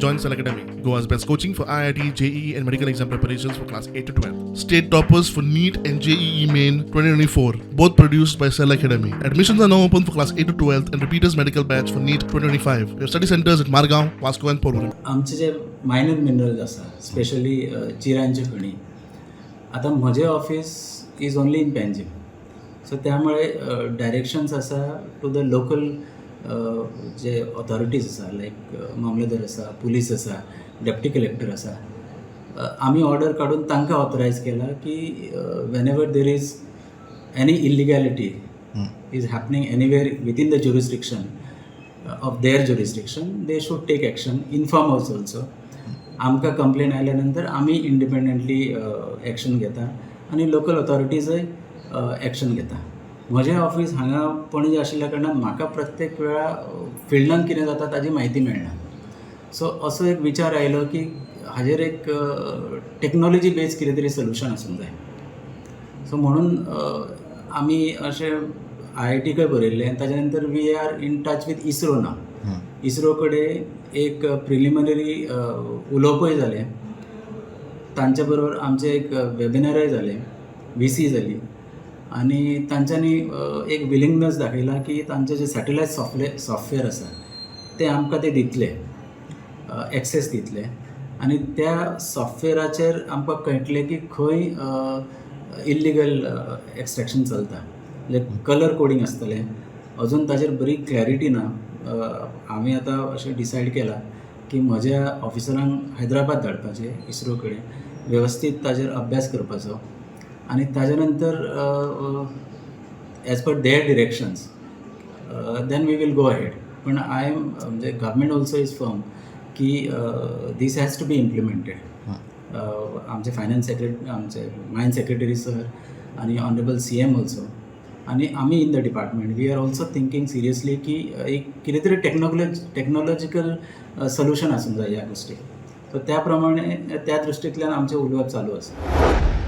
Join Cell Academy, Goa's best coaching for IIT, JEE, and medical exam preparations for class 8 to 12. State toppers for NEET and JEE Main 2024, both produced by Cell Academy. Admissions are now open for class 8 to 12 and repeaters medical batch for NEET 2025. We have study centers at Margao, Vasco, and Porvorim. आमचे जे minor minerals आसा, specially चिरांची खणी, आतां म्हजें office is only in Panjim, so त्यामुळे directions आसा to the local जे authorities आसा, like मामलेदार आसा, पुलीस आसा, डेप्टी कलेक्टर आसा. आमी ऑर्डर काडून तांकां ऑथरायज केला की whenever there is any illegality is happening anywhere within the jurisdiction of their jurisdiction, they should take action, inform us also. आमकां कंप्लेन आयल्या नंतर आमी इंडिपेंडंटली एक्शन घेता आनी लोकल ऑथॉरिटीजय एक्शन घेता. म्हजें ऑफीस हांगा पणजे आशिल्ल्या कारणान म्हाका प्रत्येक वेळा फिल्डान कितें जाता ताजी म्हायती मेळना. सो असो एक विचार आयलो की हाजेर एक टेक्नॉलॉजी बेज कितें तरी सोल्युशन आसूंक जाय. सो म्हणून आमी अशें आयआयटीकय बरयल्लें आनी ताच्या नंतर we are in touch with ISRO now. ISRO कडेन एक प्रिलिमिनरी उलोवपय जालें तांच्या बरोबर, आमचें एक वेबिनारय जालें, व्हीसी जाली आनी तांच्यांनी एक विलिंगनस दाखयला की तांचें जें सॅटेलायट सॉफ्टवेअर आसा तें आमकां ते दितले, एक्सेस दितले आनी त्या सॉफ्टवेअराचेर आमकां कळटलें की खंय इल्लिगल एक्सट्रॅक्शन चलता. म्हणजे कलर कोडींग आसतलें. अजून ताजेर बरी क्लॅरिटी ना. हांवें आतां अशें डिसायड केलां की म्हज्या ऑफिसरांक हैदराबाद धाडपाचें, इस्रो कडेन वेवस्थीत ताजेर अभ्यास करपाचो आनी ताजे नंतर as per their directions then we will go ahead. पण I am, म्हणजे गव्हर्मेंट ऑल्सो is firm की this has to be implemented. आमचे फायनान्स सेक्रेटरी, आमचे मायन सेक्रेटरी सर आनी ऑनरेबल सीएम ऑल्सो आनी आमी in the department, we are also thinking seriously की एक कितें तरी टेक्नॉलॉजिकल सोल्युशन आसूंक जाय ह्या गोश्टीक. सो त्या प्रमाणे, त्या दृश्टींतल्यान आमचें उलोवप चालू आसा.